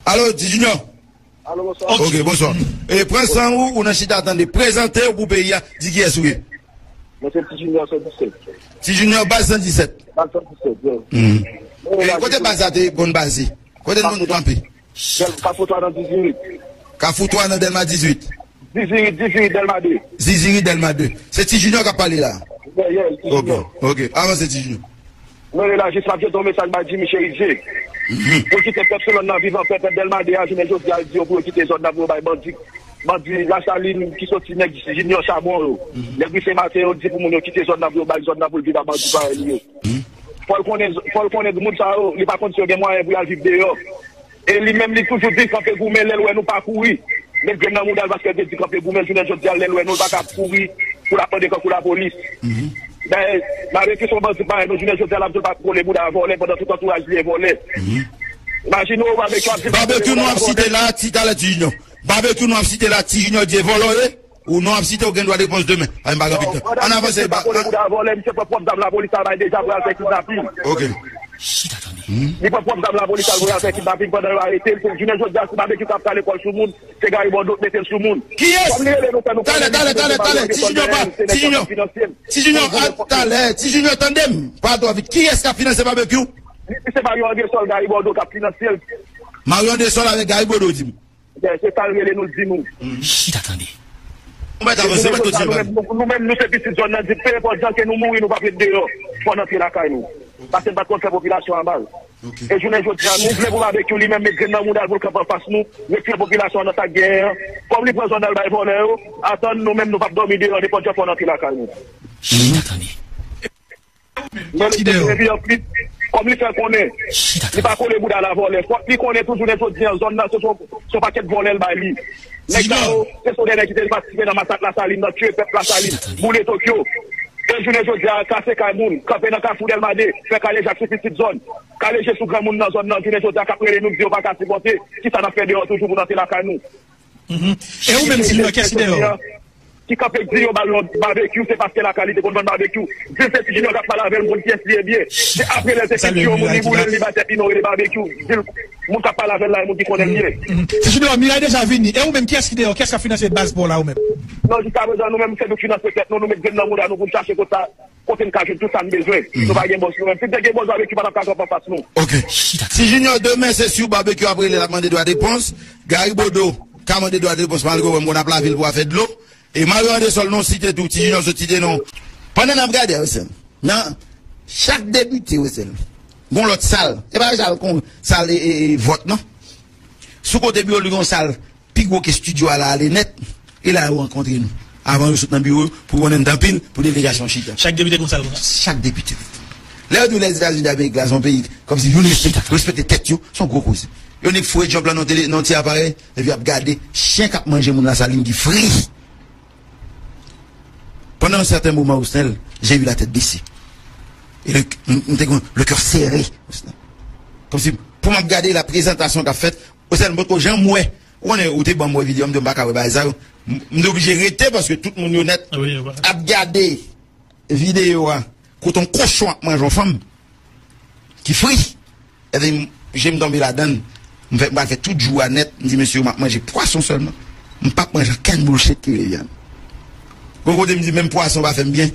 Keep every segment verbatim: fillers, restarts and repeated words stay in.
Alo, Ti Junior. Alo, bonswa. Ok, bonswa. E pran san ou, ou nan chita tande. Prezante w pou peyi a, di kiyès ou ye. Mwen se Ti Junior san disèt. Ti Junior baz san disèt. Baz san disèt, yeah. Mhm. E kote baz la te konn baze? Kote l konn kanpe? Kafou twa nan dizuit. Kafou twa nan Dèlma dizuit. Dizuit, dizuit, Dèlma de. Ziziri Dèlma de. Se Ti Junior k ap pale la. Yeah, yeah, Ti Junior. Ok, ok. Avanse, Ti Junior. Mwen rele la jis m ap jete yon mesaj bay Jimmy Cherizier. Mhm. Pou l kite pèp Solòn nan viv anpè, pèp Dèlma de a, jounen jodi a, l di yo pou yo kite zòn nan pou yo bay bandi. Bandi Lasalin ki soti nèg Junior Chabon yo. Mhm. Nèg Rise Maten yo di pou moun yo kite zòn nan pou yo bay zòn nan pou l viv a bandi parèy li yo. Mhm. Fò l konnen, fò l konnen moun sa yo, li pa konn si yo gen mwayen pou y al viv deyò. E li menm, li toujou di kanpe goumen lè l wè nou pa kouri. Met grenn nan mouda l paske l te di kanpe goumen, jounen jodi a, lè l wè nou, l pa ka kouri pou l ap mande kankou lapolis. Mhm. Ben, Babekyou se yon bandi parèy nou, jounen jodi a, l ap di l pa kole bouda a vòlè pandan tout antouraj li e vòlè. Mhm. Imajine w, Babekyou ap di l pa kole bouda a vòlè. Babekyou nou ap site la, ti talè Ti Junior. Babekyou nou ap site la, Ti Junior di e vòlè w ye. Ou non ap site, ou gen dwa repons demen. Pa gen pil tan. Ann avanse. Pandan misye pa kole bouda a vòlè, misye pran pwòp zam lapolis la bay deja pou y al fè kidnaping. Ok. Li pran pwòp zam lapolis la pou y al fè kidnaping pandan yo arete l. Pou jounen jodi a, si Babekyou t ap pral lekòl sou moun, se Gary Bordeaux k mete l sou moun. Kiyès? Kòm li rele nou, fè nou konnen li se Mario André Sol Dèyè l, se nèg k ap finanse l. Ti Junior, talè, Ti Junior, tande m. Pa twò vit. Kiyès k ap finanse Babekyou? Li di se Mario André Sol, Gary Bordeaux k ap finanse l. Mario André Sol avèk Gary Bordeaux, di m. Byen, se sa l rele nou, l di nou. Chita tande. Ou mèt avanse, mèt tou tire bal. Nou menm, nou, nou menm, nou se pitit zòn nan, di, pe enpòt jan ke nou mouri, nou p ap ret deyò. Fò n antre lakay nou. Paske n pa t konn fè popilasyon an mal. E jounen jodi a, nou vle pou Babekyou li menm met grenn nan mouda l pou l kanpe anfas nou, retire popilasyon an nan sa k genyen an. Kòm li pran zòn nan l bay vòlè yo, atann nou menm nou p ap dòmi deyò, nenpòt jan fò n antre lakay nou. Chita tande. Men li te vin anplis, kòm li fè konnen, li pa kole bouda l a vòlè. Fòk li konnen tou jounen jodi a, zòn nan se yon, se yon pakèt vòlè l bay li. Nèg sa yo, se sou de nèg ki te patisipe nan masak Lasalin nan, tiye pèp Lasalin, boule Tokyo. E jounen jodi a, kase kay moun, kanpe nan kafou Dèlma de, fè kale jak sou pitit zòn, kale je sou granmoun nan zòn nan, jounen jodi a, k ap rele nou, di yo pa ka sipòte, kisa n ap fè deyò toujou pou n antre lakay nou? E ou menm, Ti Junior, kiyès ki dèyè w? Ki kanpe di yo ba l yon Babekyou, se paske lakay li te konn vann Babekyou. Di l se Ti Junior k ap pale avè l, m konn kiyès li ye byen. Se apre lè l te fè tiyo moun, li boule l, li bay tèt li non, rele Babekyou. Di l moun k ap pale avè l la, e moun ki konnen l ye. Ti Junior, Miray deja vini. E ou menm, kiyès ki dèyè w? Kiyès k ap finanse baz pa w la, ou menm? Non, jiskaprezan, nou menm, se nou k finanse tèt nou, nou met grenn nan mouda nou pou n chache kot sa. Kote n ka jwenn tout sa n bezwen. Nou pa gen bòs nou menm. Si n te gen bòs, Babekyou pa t ap ka kanpe anfas nou. Ok. Ti Junior, demen, se si w Babekyou ap rele l ap mande dwa de pons. Gary Bordeaux ka mande dwa de pons, malgre w wè m konn ap lave l pou afè dlo. E Mario André Sol, nou site tou, Ti Junior sot site non. Pandan n ap gade, Wesèl, nan chak depite, Wesèl, gon lòt sal. E pa sal kon sal e, e, e vòt, non. Sou kote biwo li gon sal pi gwo ke estidyo a la ale nèt, e la yo rankontre nou. Avan yo sot nan biwo yo, pou konnen n t anpil, pou delegasyon chita. Chak depite konsa konsa? Chak depite. Lè yo di w Lèzetazini Damerik la, se yon peyi, kòmsi youn respekte, respekte tèt yo, se yon gwo koze. Yo nik foure djòb lan nan tele, nan ti aparèy, epi y ap gade chen k ap manje moun Lasalin ki fri. Pendant un certain moment, Osnel, j'ai eu la tête baissée. E le, m, m te gen le cœur serré, Osnel. Kòmsi, pou m ap gade la prezantasyon k ap fèt, Osnel, m potko janm wè. Ou konnen, ou te ban m wè videyo, m di m pa ka wè bagay sa yo. M, m te oblije rete paske tout moun yo nèt ap gade videyo a. Kote yon kochon ap manje yon fanm ki fri. Epi m, je m tonbe ladan l. M fè, m pral fè tout jou a nèt. M di, mesye, m ap manje pwason sèlman. M p ap manje okenn bullshit ki revyen. Gon kote m di, menm pwason pa fè m byen.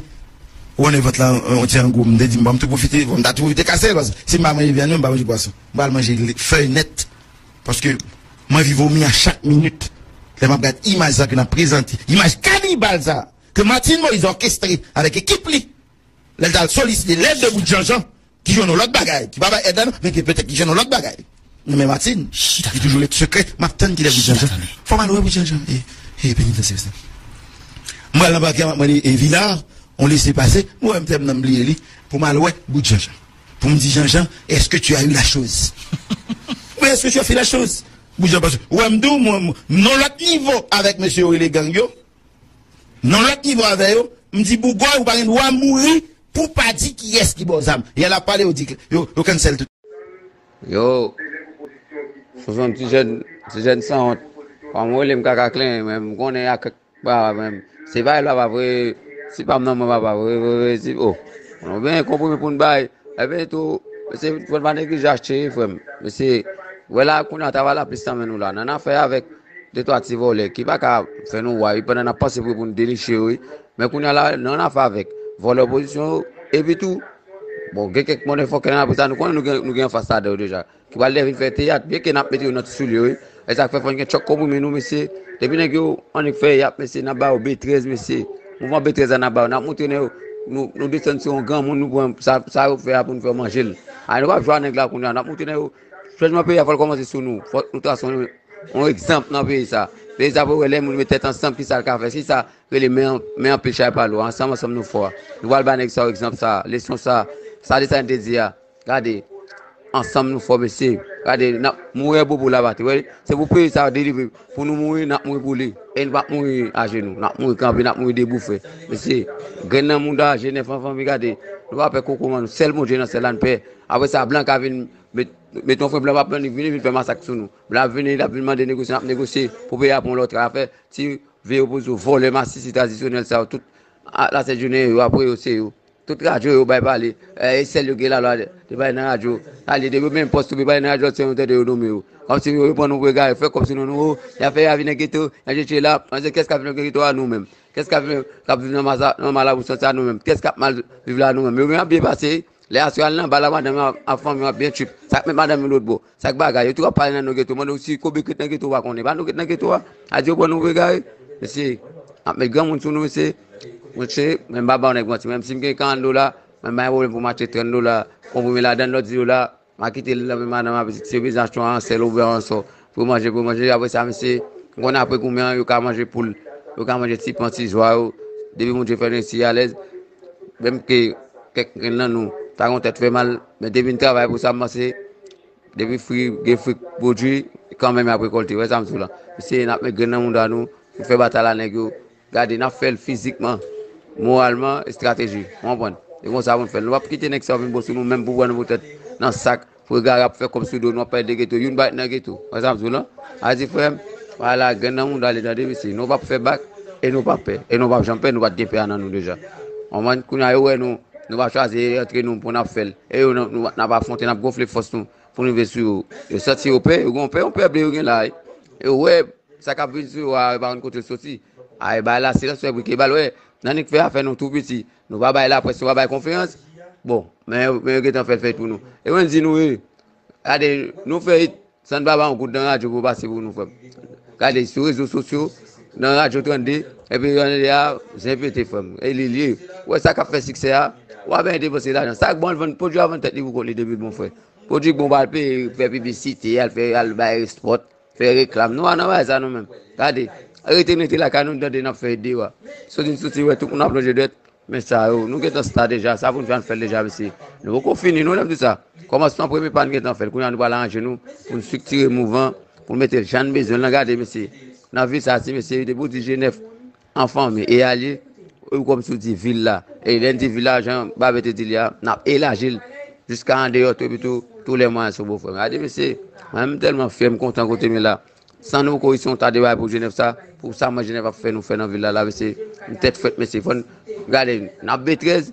Ou konnen vant lan, yon ti an gwo. M te di, m, bon, m tou pwofite, bon, m ta tou pwofite kase l, paske si m pa manje vyann, m pa manje pwason. M pral manje fèy nèt. Paske m anvi vomi a chak minit. Lè m ap gad imaj sa ke n ap prezante. Imaj kanibal sa. Ke Martine Moïse òkestre avèk ekip li. Lè l t al solisite lèd de Bout Janjan, ki jwenn yon lòt bagay, ki pa bay èd la non, men ki petèt ki jwenn yon lòt bagay. Nan men Martine, li toujou ret sekrè, m ap tann kilè Bout Janjan. Fò m al wè Bout Janjan. E, e, penitansye sa. M pral nan pakè, m ap mande, e, Vilard, yon lese pase, m wè m tèm nan m bliye li, pou m al wè Bout Janjan. Pou m di Janjan, est-ce que tu as eu la chose? Ou est-ce que tu as fait la chose? Bout Janjan pase. Ou wè m di w, mwen, m, m nan lòt nivo avèk mesye yo rele gang yo. Nan lòt nivo avè yo, m di Bougòy, ou pa gen dwa mouri pou w pa di kiyès ki ba w zam. Yè l ap pale, yo di, yo, yo cancel tout. Yo, se yon ti jèn, ti jèn sanwont. Kòman w rele m kaka klenyen, men m konnen ak, ba, men se pa la pa vre, se pa m nan mwen papa vre, vre, vre, se, oh. Nou byen konprime pou n bay. Ebyen tou, mesye, fò n pa neglije achte, frè m. Mesye, Wè la, kounye a travay la plis nan men nou la. N ann afè avèk de twa ti vòlè ki pa ka fè nou wè, wi, pandan n ap panse pou, pou n deniche yo, wi. Men kounye a la, n ann afè avèk vòlè opozisyon yo. Epi tou, bon, gen kèk mòdèfòkè nan, apre sa, nou konnen nou gen, nou gen anfas ladan yo deja. Ki pral vin fè teyat, byenke n ap mete yo nan ti soulye yo, wi. E sa k fè fò n gen chòk konprime nou, mesye. Depi nèg yo annik fè, y ap, mesye, n ap ba yo B trèz, mesye. Mouvman B trèz la n ap ba yo. N ap montre nèg yo, nou, nou desann sou yon granmoun, nou pran sa, sa yo fè a pou nou fè manje l. A, nou p ap jwe a nèg la kounye a. N ap montre nèg yo, chanjman peyi a, fò l kòmanse sou nou. Fòk nou trase yon, yon egzanp nan peyi sa. Peyi sa pou wè lè moun met tèt ansanm, ki sa l ka fè. Se sa rele men, men anpil chay pale. Ansanm, ansanm nou fò. Nou pral ba nèg sa yo egzanp sa, leson sa. Sa Desalin te di a. Gade, ansanm nou fò, mesye. Gade, n ap mouri bobo labate. Wè, se pou peyi sa a delivre. Pou nou mouri, n ap mouri pou li. E nou p ap mouri ajenou. N ap mouri kanpe, n ap mouri debou, frè. Mesye, grenn nan mouda, jenèf an fanmi, gade. Nou pa pè kokoman, nou sèl Bondye nan syèl la n pè. Apre sa, blan ka vin met, met yon fren, blan p ap vini, vin fè masak sou nou. Blan ap vini, l ap vin mande negosye, n ap negosye pou peyi a pran lòt afè. Ti vye opozisyon, vòlè, masisi tradisyonèl sa yo, tout a, lasèt jounen yo, apre yo, se yo. Tout radyo yo bay pale, e sèl yo gen lalwa de, de bay nan radyo. Ale, depi yo menm pòs tou, yo bay nan radyo, se yon tande yo nonmen yo. Kòmsi yo pran nou pou egare, fè kòmsi nou, nou, y ap fè y a vin nan geto, y a jete la, panse kès k ap viv nan geto a, nou menm. Kès k ap viv, k ap viv nan masa, nan malabou santi a, nou menm. Kès k ap mal viv la, nou menm. Yo menm ap byen pase, lè aswè al nan bal la, madanm yo ap, ap fanmi yo ap byen trip. Sa k met madanm yo lòt bò? Sa k bagay? Yo tou ap pale nan non geto. Mande w si kobe k ret nan geto, w pa konnen. Pa nou k ret nan geto a. A di yo pran nou pou egare. Mesye, ap met granmoun sou nou, mesye. Monchè, men m pa ba w nèg manti. Menm si m gen karant dola, men m pa gen pwoblèm pou m achte trant dola, konprime ladann lòt di dola, m a kite l nan men madanm ak pitit. Si yo bezwen achte yon ansèl oubyen yon ansò pou manje, pou manje. Apre sa, mesye, m konnen apre goumen an, yo ka manje poul, yo ka manje ti pan, ti zwa yo. Depi Bondye fè nou isi alèz, menm ke kèk grenn nan nou ta gen yon tèt fè mal, men depi n travay pou sa, m panse, depi fri, gen fri k pwodui, kanmenm y ap rekòlte. Wè sa m di w la. Mesye, n ap met grenn nan mouda nou, pou fè batay la, nèg yo. Gade, n ap fè l fizikman, moralman, estrateji. Ou konprann? E konsa pou n fè l. Nou p ap kite nèg sa yo vin bò sou nou, menm pou pran nou pou tèt nan sak, pou egare ap fè kòb sou do nou, ap pale de geto. Youn pa ret nan geto. Wè sa m di w la? A di, frè m, wala, grenn nan mouda li, tande, mesye. Nou p ap fè bak, e nou p ap pè. E nou p ap janm pè, nou pa t gen pè a nan nou deja. Ou konprann? Kounye a, yo wè nou, nou pa chwazi antre nou pou n ap fè l. E yo, nou, nou, n ap afwonte, n ap gonfle fòs nou. Pou n rive sou yo. Yo santi yo pè, yo gen yon pè, yon pè ble yo gen la, wi. Yo wè sa k ap vin sou yo a, yo pa konn kote l soti. A, e bay la, silans fè bri ke bal, wè. N annik fè afè nou tou piti. Nou pa bay laprès, nou pa bay konferans. Bon, men, men yo gentan fè l fèt pou nou. E mwen di nou, wi, gade, nou fè it, san n pa ba yon goud nan radyo pou pase pou nou, frè m. Gade, sou rezo sosyo, nan radyo trannde, epi trannde a, zen pete, frè m. E li l ye. Ou wè sa k ap fè siksè a, w ap byen depanse lajan. Sa k bon, l vann, pwodui a vann tèt li pou kont li depi l bon, frè. Pwodui k bon, pa al peye, fè piblisite, al fè, al bay espòt, fè reklam. Nou pa nan bagay sa nou menm. Gade, rete n rete lakay nou, n tande n ap fè deyò a. Soti n soti, wè tout moun ap lonje dwèt. Men sa yo, nou gentan sta deja, sa pou n fè, n fè l deja, mesye. Nou poko fini, non, lè m di sa. Kòmansman premye pa n gentan fè l. Kounye a nou pral aranje nou, pou n estriktire mouvman, pou n mete l jan n bezwen l lan, gade, mesye. Nan vi sa, ti mesye, depi w di Jenèf, an fanmi e alye, ou kòmsi w di vil la. E lè n di vil la, jan Babe te di li a, n ap elaji l jiska andeyò tou, epi tou, tou lè mwayen sou bo frè m. Gade, mesye, mwen, m tèlman fyè, m kontan kote m ye la. San nou, poko isi yon ta de bagay pou Jenèf sa, pou sa mwen Jenèf ap fè nou fè nan vil la, la, mesye, m tèt frèt, mesye. Fò n gade, n ap B trèz,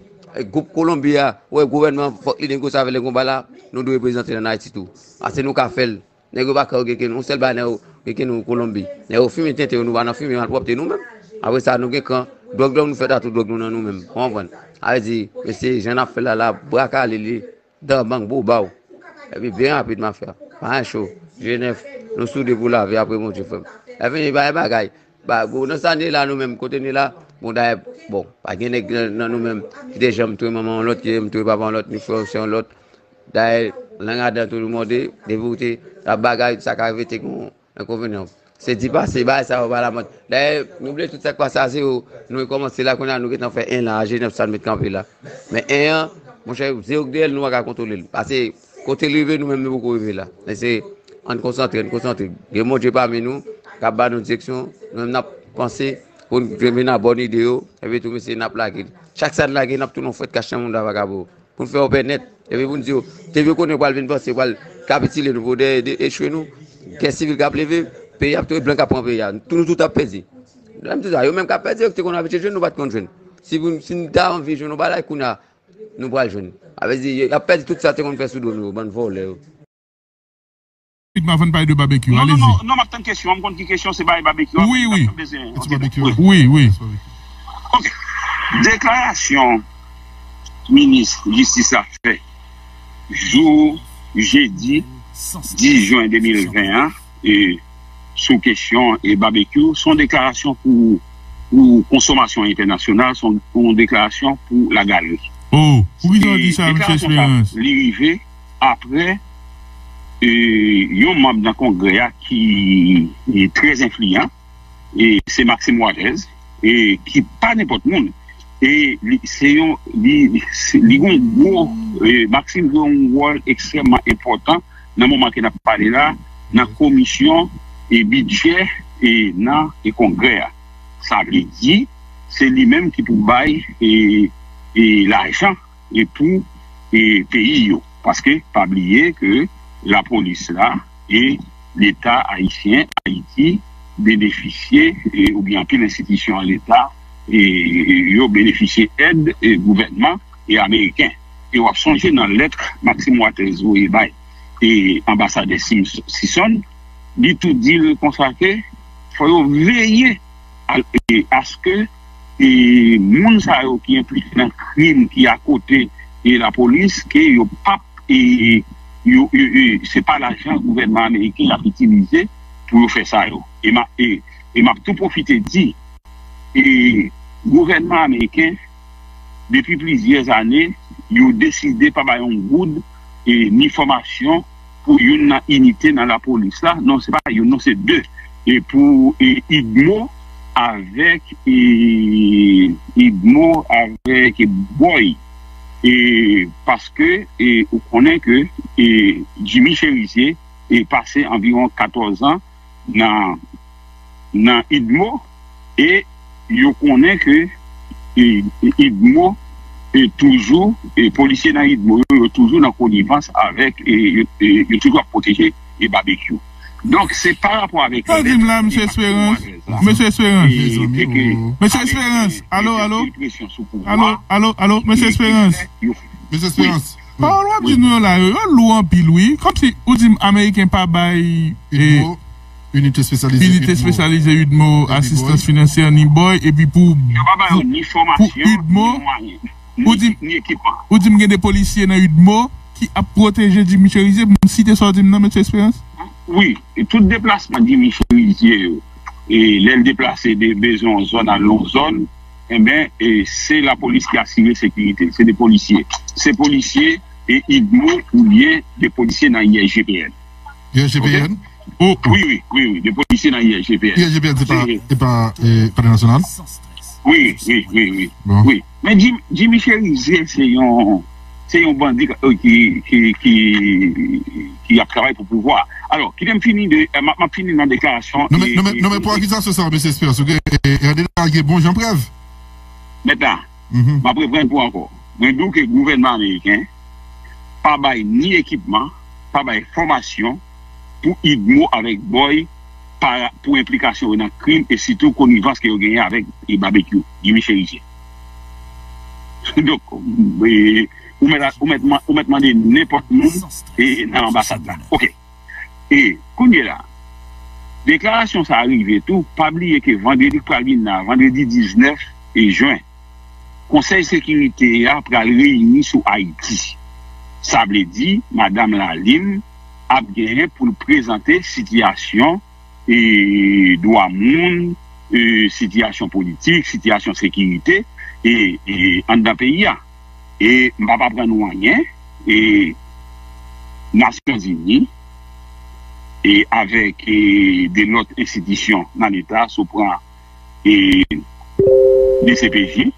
gwoup Kolonbi a, wè gouvènman an, fòk li negosye avè nèg konba la, nou dwe prezante l ann Ayiti tou. Paske nou ka fè l. Nèg yo pa ka yo gen ke nou, yon sèl bagay nèg yo gen ke nou Kolonbi. Nèg yo fimen tenten yo, nou pa nan fimen malpwòpte nou menm. Apre sa, nou gen kan, dwòg, dwòg nou fèt a tou, dwòg nou nan nou menm. Ou konprann? Sa vle di, mesye, jan n ap fè l la, la, bra kale li, dan bang, bobaw. Epi byen rapid, m ap fè. Pa gen cho. Jenèf, nou soude pou lavi apre Bondye, frè m. Lè fini, pa gen bagay. Ba, bon, nan sa n ye la, nou menm, kote n ye la, bon, dayè, bon, pa gen nèg nan, nan nou menm ki te janm touye manman yon lòt, ki te janm touye papa yon lòt, ni frè w, sè yon lòt. Dayè, lang adan tou nou mòde, depi w te ap bagay, sa ka rive te gen yon enkonvenyan. Se di pase, bagay sa yo pa lamòd. Dayè, nou bliye tout sa k pase a zewo, nou rekòmanse la, kounye a nou gentan fè en la, a Jenèf sa n met kanpe la. Men en an, monchè, zewo k dèyè l, nou pa ka kontwole l. Pase, kote l rive, nou menm nou poko rive la. Men se, ann konsantre, ann konsantre. Gen Bondye pami nou, k ap ba nou direksyon, nou menm n ap panse pou n vin a bòn ide yo, epi tou, mesye, n ap lage l. Chak sa n lage, n ap tounen yon fwèt kach nan mouda vakabon yo. Pou n fè yo pè nèt. Epi pou n di yo, depi yo konnen yo pral vin panse, yo pral kapitile nou, pou dèyè de echwe nou, gè sivil k ap leve, peyi ap tou, blan k ap pran peyi a. Tou nou tout ap pèdi. Lè m di sa, yo menm k ap pèdi, yo ki te konn abitye jwenn, nou pa t konn jwenn. Si pou, si n ta anvi jwenn yon bagay, kounye a, nou pral jwenn. Sa vle di, y ap pèdi tout sa te konn fè sou do nou yo, bann vòlè yo. rapidman avan n pale de babekyou. Non, non, non, non, m ap tann kesyon an, m konn ki kesyon, se bay babekyou a, wi, wi. Wi, wi. Ok. Deklarasyon minis jistis la fè jou jedi dis jen de mil ven an, e, sou kesyon, e, babekyou, se yon deklarasyon pou, pou konsomasyon entènasyonal, se yon, yon deklarasyon pou lagalri. Oh, poukisa w di sa, mesye Esperans? Li rive apre, e, yon manm nan Kongrè a ki, e, trè enfliyan, e se Maxime Waters, e ki pa nenpòt moun. E li, se yon, li, se, li gon gwo, e, Maxime jwe yon wòl ekstrèmman enpòtan nan moman ke n ap pale la, nan komisyon e bidjè e nan e Kongrè a. Sa vle di, se li menm ki pou bay, e, e lajan e pou, e, peyi yo. Paske, pa bliye ke lapolis la e Leta ayisyen, Ayiti, benefisye, e, oubyen anpil enstitisyon an Leta, e, e, yo benefisye èd, e, gouvènman e ameriken. E w ap sonje nan lèt Maxime Waters voye bay, e, anbasadè Sims-, Sison, li tou di l konsa ke fò yo veye al-, e, aske, e, moun sa yo ki enplike nan krim ki akote, e, lapolis, ke yo p ap, e, yo, yo, e, se pa lajan gouvènman ameriken y ap itilize pou yo fè sa yo. E m a, e, e m ap tou pwofite di, e, gouvènman ameriken, depi plizyè ane, yo deside pa bay yon goud, e, ni fòmasyon pou youn nan inite nan lapolis la. Non, se pa youn, non, se de. E pou, e, Idmo avèk, e, Idmo avèk Boy. E, paske, e, ou konnen ke, e, Jimmy Chérizier, e, pase anviwon katòz an nan, nan Idmo, e yo konnen ke, e, Idmo, e, toujou, e, polisye nan Idmo yo, yo toujou nan konivans avèk, e, yo, e, yo toujou ap pwoteje, e, Babekyou. Donk, se pa rapò avèk... Sa w di m la, mesye Esperans? Mesye Esperans. Mesye Esperans. Alo, alo? Alo, alo, alo, mesye Esperans. Mesye Esperans. Pawòl w ap di nou yo la, yo, yo lou anpil, wi. Kòmsi ou di m Ameriken pa bay, e, Idmo, inite espesyalize Idmo, asistans finansyè, ni Boy, epi pou, pou Idmo, ou di, ou di m gen de polisye nan Idmo ki ap pwoteje Jimmy Chérizier, pou m site sa w di m nan, mesye Esperans? Wi, e tout deplasman Jimmy Chérizier yo, e lè l deplase de bezwen yon zòn al yon zòn, enben, e se lapolis ki asire sekirite l, se de polisye. Se polisye e Idmo oubyen de polisye nan I S G P N. I S G P N? Wi, wi, wi, wi, de polisye nan I S G P N. I S G P N, se pa, se pa, e, Palè Nasyonal? Wi, wi, wi, wi. Bon. Wi. Men Jim-, Jimmy Chérizier se yon, se yon bandi, e, ki, ki, ki, ki ap travay pou pouvwa. Alò, kite m fini de, e, m ap, m ap fini nan deklarasyon. Non, men, e, non, men, e, non, men e, pou akizasyon sa, mesye Esperans, ou gen, e, e, Randena gen bon jan prèv. Mentnan, m ap reprann pou ankò. Mwen di w ke gouvènman ameriken pa bay ni ekipman, pa bay fòmasyon pou Idmo avèk Boy pa, pou enplikasyon yo nan krim e sitou konivans ke yo genyen avèk, e, Babekyou, Jimmy Chérizier. Donk, e, ou mèt, ou mèt, ou mèt mande nenpòt moun, e, nan anbasad la. Ok. E, kounye la, deklarasyon sa a rive tou, pa bliye ke vandredi k pral vin la, vandredi diznèf jen, Konsèy Sekirite a pral reyini sou Ayiti. Sa vle di, Madanm Lalime ap genyen pou l prezante sitiyasyon, e, dwa moun, e, sitiyasyon politik, sitiyasyon sekirite, e, e, anndan peyi a. E m p ap aprann ou anyen, e Nasyonzini, e avèk, e, de lòt enstitisyon nan Leta, si w pran, e, D C P J,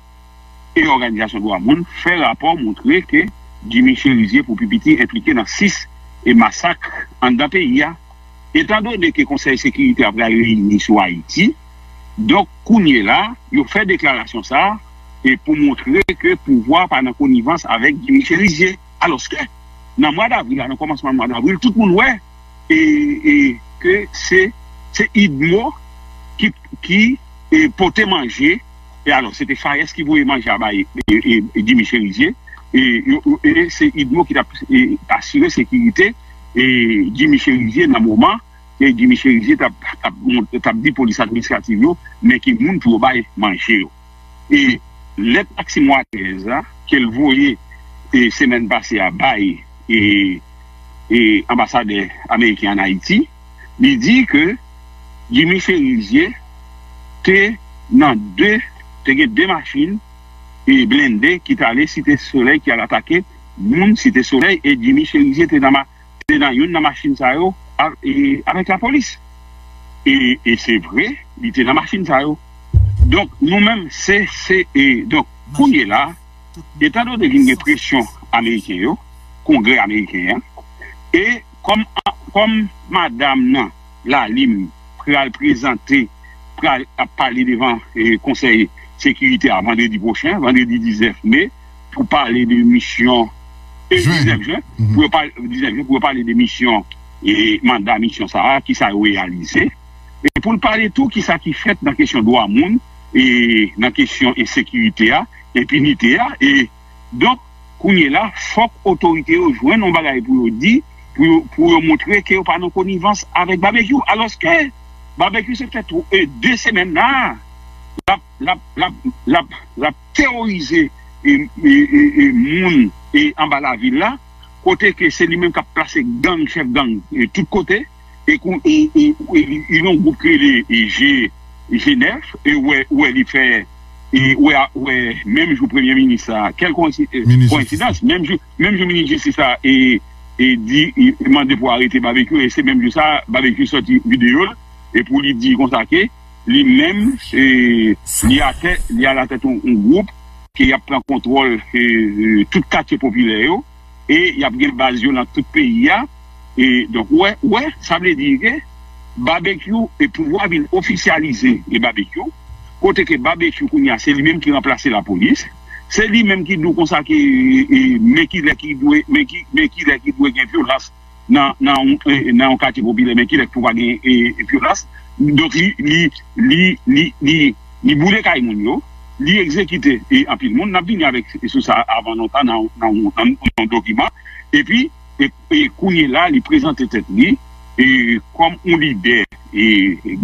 e òganizasyon dwa moun, fè rapò montre ke Jimmy Chérizier pou pi piti enplike nan sis, e, masak anndan peyi a. Etandone ke Konsèy Sekirite a pral reyini sou Ayiti, donk, kounye la, yo fè deklarasyon sa a, e pou montre ke pouvwa pa nan konivans avèk Jimmy Chérizier. Alòske, nan mwa davril la, nan kòmansman mwa davril, tout moun wè, e, e, ke se, se Idmo ki, ki, e, pote manje, e alò, se te Fayès ki voye manje a bay, e, e, e Jimmy Chérizier, e, yo, yo, e se Idmo ki t ap, e, asire sekirite, e, Jimmy Chérizier nan moman ke Jimmy Chérizier t ap, t ap mont-, t ap di polis administrativ yo men ki moun pou yo bay manje yo. E lèt Maxime Waters la, ke l voye, e, semèn pase a bay, e, e, anbasadè ameriken ann Ayiti, li di ke Jimmy Chérizier te nan de, te gen de machin, e, blende ki t ale Site Solèy, ki al atake moun Site Solèy, e Jimmy Chérizier te nan ma-, te nan youn nan machin sa yo a-, e, avèk lapolis. E, e se vre, li te nan machin sa yo. Donk, nou menm, se, se, e, donk, kounye la, etan done vin gen presyon ameriken yo, Kongrè ameriken an, e kòm, kòm madanm nan, Lalim, pral prezante, pral ap pale devan, e, Konsèy Sekirite a vandredi pwochen, vandredi diznèf me, pou pale de misyon, e, diznèf jen, pou yo pale, diznèf jen, pou yo pale de misyon, e, manda misyon sa a, kisa yo reyalize. E pou l pale tou kisa ki fèt nan kesyon dwa moun, e nan kesyon ensekirite a, enpinite a, e donk, kounye la, fòk otorite yo jwenn yon bagay pou yo di, pou yo, pou yo montre ke yo pa nan konivans avèk Babekyou. Alòske Babekyou se fè tro-, e, de semèn la, l ap, l ap, l ap, l ap, l ap teworize, e, e, e, e, moun, e, anba lavil la, kote ke se li menm k ap plase gang, chèf gang, e, tout kote, e kou-, e, e, e li, li gen yon gwoup ki rele, e, G, G nèf, e wè, wè li fè, e wè, wè menm jou premye minis sa, kèl koensi-, e, koensidans, menm jou, menm jou minis jistis sa, e, e di, e mande pou arete Babekyou, e se menm jou sa, Babekyou sòti videyo l, e pou li di konsa ke li menm, e, li atè, li alatèt yon, yon gwoup ke y ap pran kontwòl, e, e, tout katye popilè yo, e y ap gen baz yo nan tout peyi a. E donk, ou wè, ou wè, sa vle di ke Babekyou, e pouvwa vin ofisyalize, e Babekyou, kote ke Babekyou kounye a, se li menm ki ranplase lapolis, se li menm ki di w konsa ke, e, e, men kilè ki dwe, men ki, men kilè ki dwe gen vyolans nan, nan, yon, e, nan yon katye popilè, men kilè pou pa gen, e, e, vyolans. Donk, li, li, li, li, li, li boule kay moun yo, li egzekite, e, anpil moun. N ap vini avèk, e, sou sa avan lontan nan, nan, nan, nan yon dokiman. Epi, e, e, kounye la, li prezante tèt li, e, kòm yon lidè, e,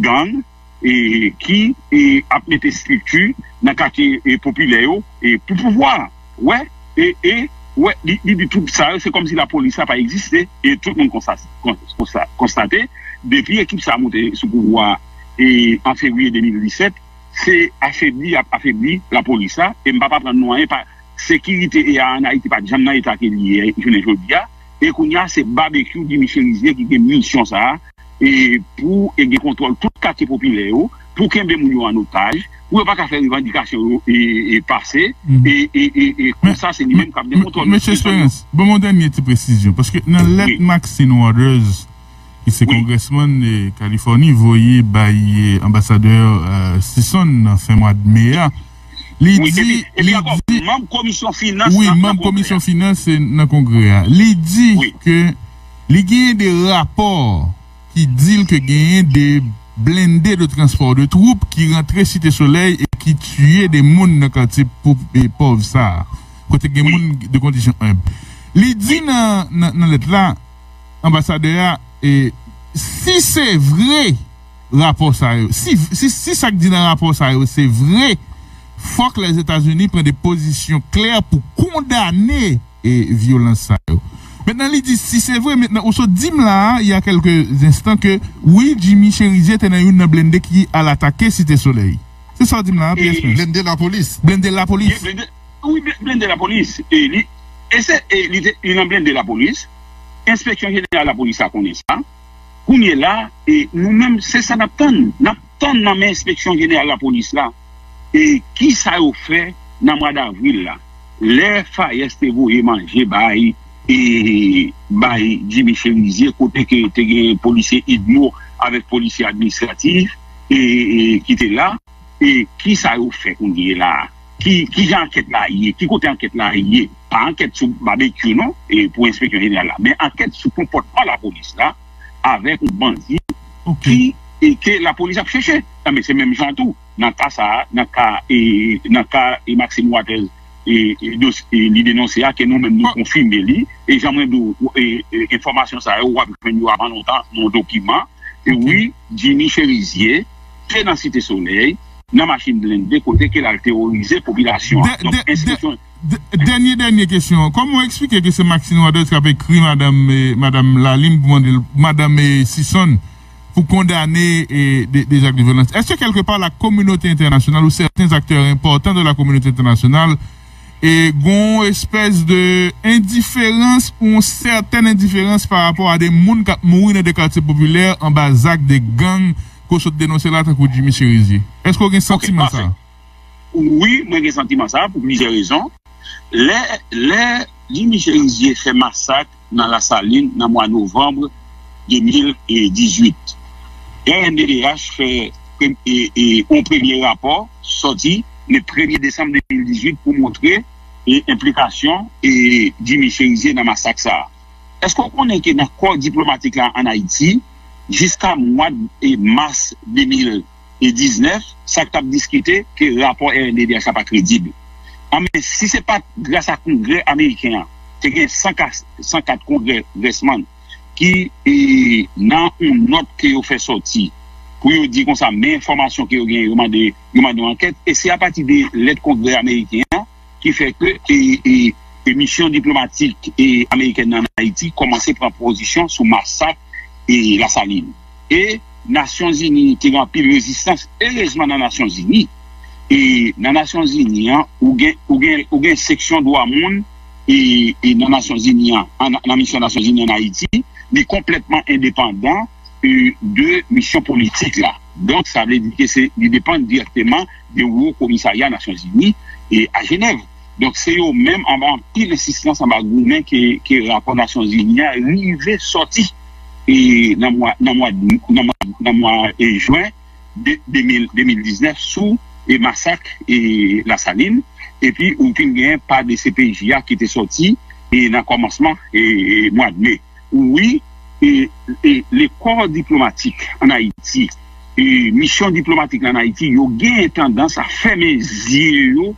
gang, e, ki, e, ap mete estrikti nan katye, e, popilè yo, e, pou pouvwa a. Wè, e, e, wè, li, li di tout sa yo, se kòmsi lapolis la pa egziste, e tout moun konsa-, kon-, konsa-, konstate, depi ekip sa a monte sou pouvwa a, e, an fevriye de mil disèt, se afebli y ap afebli lapolis la, e m p ap aprann nou anyen, pa, sekirite e a ann Ayiti pa t janm nan eta ke li ye jounen jodi a, e kounye a se Babekyou Jimmy Chérizier ki gen misyon sa a, e pou, e, gen kontwòl tout katye popilè yo, pou kenbe moun yo an otaj, pou yo pa ka fè revandikasyon yo, e, e pase, e, e, e, e konsa se li menm k ap gen kontwòl. Mesye Espérance, ban m yon dènye ti presizyon, paske nan lèt Maxine Waters, ki se kongrèsmann, e, Kalifòni, voye bay, e, anbasadè, e, Sison nan fen mwa d me a, li di, li di, manm komisyon finans wi, nan, nan manm komisyon finans, e, nan Kongrè a. Li di ke li genyen de rapò ki di l ke genyen de blende de transpò de twoup ki rantre Site Solèy e ki tiye de moun nan katye pop-, e, pòv sa a, kote gen moun de kondisyon enb. Li di nan, nan, nan lèt la, anbasadè a, e si se vre rapò sa yo, si, si, si sa k di nan rapò sa yo se vre, fòk Lèzetazini pran de pozisyon klè pou kondane, e, vyolans sa yo. Mentnan, li di, si se vre, mentnan, ou sot di m la a, il y a quelques instants, ke wi, Jimmy Chérizier te nan youn nan blende ki al atake Site Solèy. Se sa w di m la a, P S Prince? Blende lapolis. Blende lapolis. Blende, wi, bl-, blende lapolis. E li, e se, e li te, li nan blende lapolis. Enspeksyon jeneral lapolis la konnen sa. Kounye la, e nou menm, se sa n ap tann. N ap tann nan men enspeksyon jeneral lapolis la. E kisa yo fè nan mwa davril la? Lè Fayès te voye manje bay, e, bay Jimmy Chérizier, kote ke te gen polisye idmo avèk polisye administratif, e, e, ki te la, e kisa yo fè kounye la a? Ki, ki jan ankèt la ye? Ki kote ankèt la ye? Pa ankèt sou Babekyou non, e pou enspeksyon jeneral la, men ankèt sou konpòtman lapolis la avèk yon bandi ki, e ke lapolis ap chèche. Nan, men se menm jan tou, nan ka sa a, nan ka, e, nan ka, e, Maxime Waters, e, e, dos- e, li denonse a, ke nou menm nou konfime li. E jan mwen di w, e, e, enfòmasyon sa yo, w ap jwenn yo avan lontan nan yon dokiman. E wi, Jimmy Cherizier te nan Site Solèy, nan machin blende, kote ke l al teworize popilasyon an. Donk, enstriksyon. Dènye, dènye kesyon. Kòman w eksplike ke se Maxine Waters k ap ekri madanm, eh, madanm Lalime pou mande l, madanm, eh, Sison, pou kondane, eh, de, de zak de vyolans? Èske kèlkepa la kominote entènasyonal ou sèten aktè enpòtan de la kominote entènasyonal, eh, gon espès de endiferans ou yon sèten endiferans pa rapò a de moun k ap mouri nan de katye popilè anba zak de gang ke w sot denonse la, tankou Jimmy Cherizier? Èske w gen santiman sa a? Wi, mwen gen santiman sa a pou plizyè rezon. Lè, lè Jimmy Cherizier fè masak nan Lasalin nan mwa novanm de mil dizuit, R N D D H fè pre- e, e, yon premye rapò sòti le premye desanm de mil dizuit pou montre, e, enplikasyon, e, Jimmy Cherizier nan masak sa a. Èske w konnen ke nan kò diplomatik la ann Ayiti, jiska mwa, e, mas de mil diznèf, sa k t ap diskite ke rapò R N D D H la pa kredib. Anben, si se pa t gras a Kongrè ameriken an, te gen san kat, san kat kongrèsmann ki, e, nan yon nòt ke yo fè sòti pou yo di konsa, men enfòmasyon ke yo genyen, yo mande, yo mande yon ankèt, e se apati de lèt Kongrè ameriken an ki fè ke, e, e, e misyon diplomatik, e, amerikèn nan Ayiti kòmanse pran pozisyon sou masak, e, Lasalin. E Nasyonzini te gen anpil rezistans, erezman nan Nasyonzini. E nan Nasyonzini an, ou gen, ou gen, ou gen seksyon dwa moun, e, e nan Nasyonzini an, an, nan misyon Nasyonzini ann Ayiti, li konplètman endepandan, e, de misyon politik la. Donk, sa vle di ke se, li depann dirèkteman de Wo Komisarya Nasyonzini, e, a Jenèv. Donk, se yo menm anba anpil ensistans, anba goumen ke, ke rapò Nasyonzini a rive sòti, e, nan mwa, nan mwa, nan mwa, nan mwa, e, jen de, de mil, de mil diznèf sou, e, masak, e, Lasalin. Epi, ou fin gen pa de C P J a ki te sòti, e, nan kòmansman, e, e, mwa de me. Wi, e, e, lekò diplomatik ann Ayiti, e, misyon diplomatik la ann Ayiti, yo gen tandans a fèmen zye yo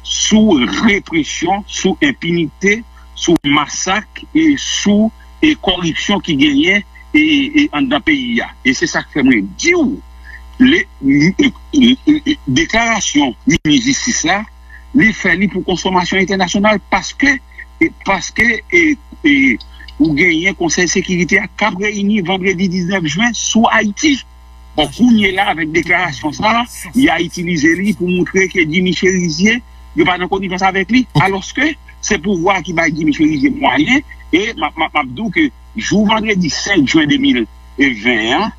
sou represyon, sou enpinite, sou masak e sou, e, kòripsyon ki genyen, e, e, anndan peyi a. E se sa k fè mwen di w, le, e, e, e, e, deklarasyon minis jistis la, li fè li pou konsomasyon entènasyonal paske, e, paske, e, e, ou genyen Konsèy Sekirite a k ap reyini vandredi diznèf jen sou Ayiti. Bon, kounye la, avèk deklarasyon sa a, y a itilize li pou montre ke Jimmy Cherizier, yo pa nan konivans avèk li. Alòske, se pouvwa a ki bay Jimmy Cherizier mwayen, e m ap, m ap, m ap di w ke jou vandredi senk jen de mil ven an,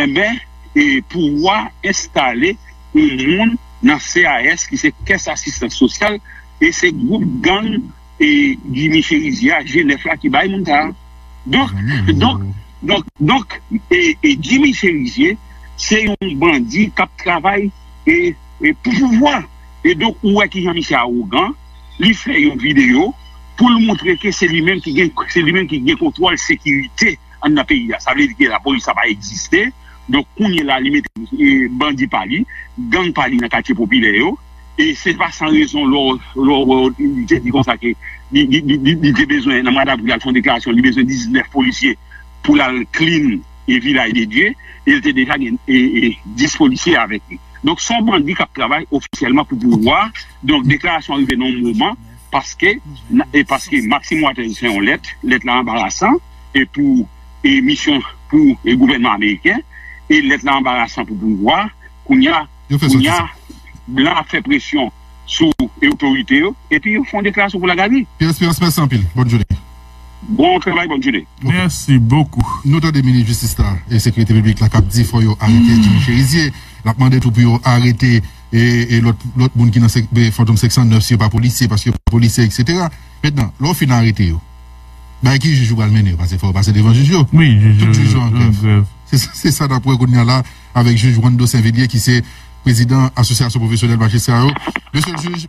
enben, e pouvwa a enstale yon moun nan C A S, ki se Kès Asistans Sosyal, e se gwoup gang, e, Jimmy Cherizier a, G nèf la, ki bay moun sa a. Donk, donk, donk, donk, e, e Jimmy Cherizier, se yon bandi k ap travay, e, e pou pouvwa. E donk, ou wè kijan misye awogan, li fè yon videyo pou l montre ke se li menm ki gen, se li menm ki gen kontwòl sekirite anndan peyi a. Sa vle di ke lapolis la pa egziste. Donk, kounye la, li mete, e, bandi pa li, gang pa li nan katye popilè yo. E se pa san rezon lè w, lè w, lè w, li te di konsa ke li, li, li, li, li te bezwen, nan mwa davril, al fè yon deklarasyon, li bezwen diznèf polisye pou l al clean e Vilaj de Dye, e l te deja gen, e, e, dis polisye avèk li. Donk, se yon bandi k ap travay ofisyèlman pou pouvwa. Donk, deklarasyon an rive nan yon moman, paske, na- e paske Maxine Waters fè yon lèt, lèt la anbarasan, e pou, e misyon pou, e gouvènman ameriken, e lèt la anbarasan pou pouvwa, kounye a, Yo fè sòti kounye a, sa. Blan ap fè presyon sou, e, otorite yo, epi yo fè yon deklarasyon pou lagari. Pierre Espérance, mèsi anpil. Bòn jounen. Bon travay, bòn jounen. Ok. Mèsi bokou. Nou tande minis jistis la e sekirite piblik la k ap di fò yo arete Jimmy Cherizier. L ap mande tou pou yo arete e, e lòt, lòt moun ki nan sek- e, Fantom senk san nèf si yo pa polisye, paske yo pa polisye, etsetera. Mentnan, lè w fin arete yo, bay ki jij ou pral mennen yo? Paske fò yo pase devan jij yo. Wi, jij yo an grèv. Tout jij yo an grèv. Se, se sa n ap wè kounye a la avèk jij Wando Saint-Villiers ki se prezidan Asosyasyon Pwofesyonèl Majistra yo. Mesye jij,